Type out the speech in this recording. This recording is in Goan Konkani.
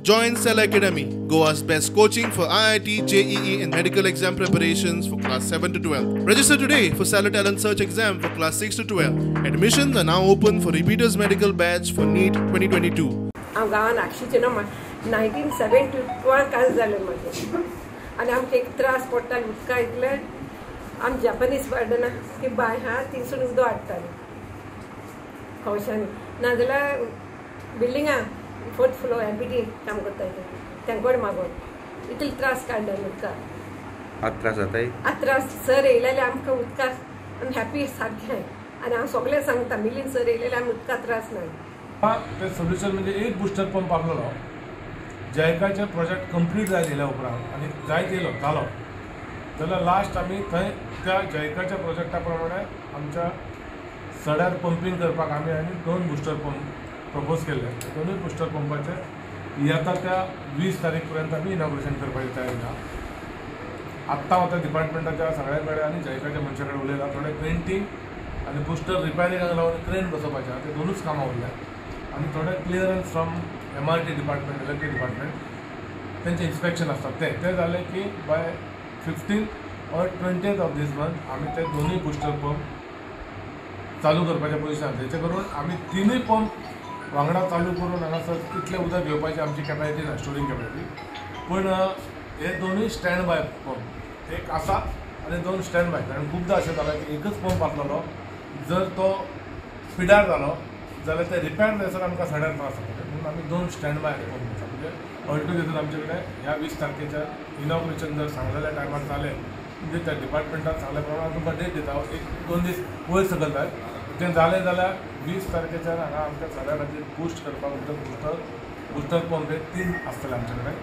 Join Cell Academy, Goa's best coaching for IIT, JEE and medical exam preparations for class 7 to 12. Register today for Cellar Talent Search exam for class 6 to 12. Admissions are now open for repeaters medical batch for NEET 2022. हांव गांवान आक्षीचें न्हू 1972 काज जालें म्हाजें आनी आमकां एक त्रास पडटाले उदका इतले. आमी जपानीज गार्डना ती बांय आहा थिंगसून उदक हाडटाली कवशांनी, नाजाल्यार बिल्डिंगा फोर्थ फ्लोर एमपीटी काम करता तेंचे कडेन मागोन इतले त्रास काडले उदका. आतां त्रास जाताय? आतां त्रास सर येयलेले आमकां उदकाक आमी हॅपी सारकें. आनी हांव सगळें सांगता, मिलीन सर येयलेले आमी उदका त्रास ना. ते सोल्युशन म्हणजे एक बुस्टर पंप आपलो जयकाचे प्रोजेक्ट कंप्लीट जायत येयल्या उपरांत आनी जायत येयलो जालो जाल्यार लास्ट आमी थंय त्या जयकाच्या प्रोजेक्टा प्रमाणे आमच्या सड्यार पंपींग करपाक आमी आनी 2 बुस्टर पंप प्रपोज केल्ले. दोनूय बुस्टर पंपाचे येता त्या 20 तारीख पर्यंत आमी इनॉग्रेशन करपाची तयारी आहा. आत्तां हांव त्या डिपार्टमेंटाच्या सगळ्या कडेन आनी जयकाच्या मनशा कडेन उलयला. थोडे पेंटींग आनी बुस्टर रिपेरिंगाक लागून क्रेन बसोवपाचें आहा, ते दोनूच कामां उरल्या. आनी थोडे clearance from MRT department, electric department, तेंचें इन्स्पेक्शन आसता तें तें जालें की by 15th or 20th of this month आमी ते दोनूय बुस्टर पंप चालू करपाच्या पोजिशन. तेचे करून आमी तिनूय पंप वांगडा चालू करून हांगासर इतलें उदक घेवपाची आमची कॅपेसिटी ना, स्टोरींग कॅपेसिटी. पूण हे दोनूय स्टँड बाय पंप एक आसा आनी 2 स्टँड बाय, कारण खुबदां अशें जालां की एकच पंप आसलेलो जर तो पिड्यार जालो जाल्यार ते रिपेर जायसर आमकां सड्यार त्रास जाता. म्हणून आमी 2 स्टँड बाय पंप आसा. म्हणजे ऑलटुगेदर आमचे कडेन ह्या 20 तारखेच्या इनॉग्रेशन जर सांगलेल्या टायमार जालें म्हणजे त्या डिपार्टमेंटान सांगल्या प्रमाणे तुमकां डेट दिता, 1-2 दीस वयर सकयल जाय तें जालें जाल्यार 20 तारखेच्यान हांगा आमच्या सड्या खातीर बुस्ट करपाक उदक बुस्टर पंप हे 3 आसतले आमचे कडेन.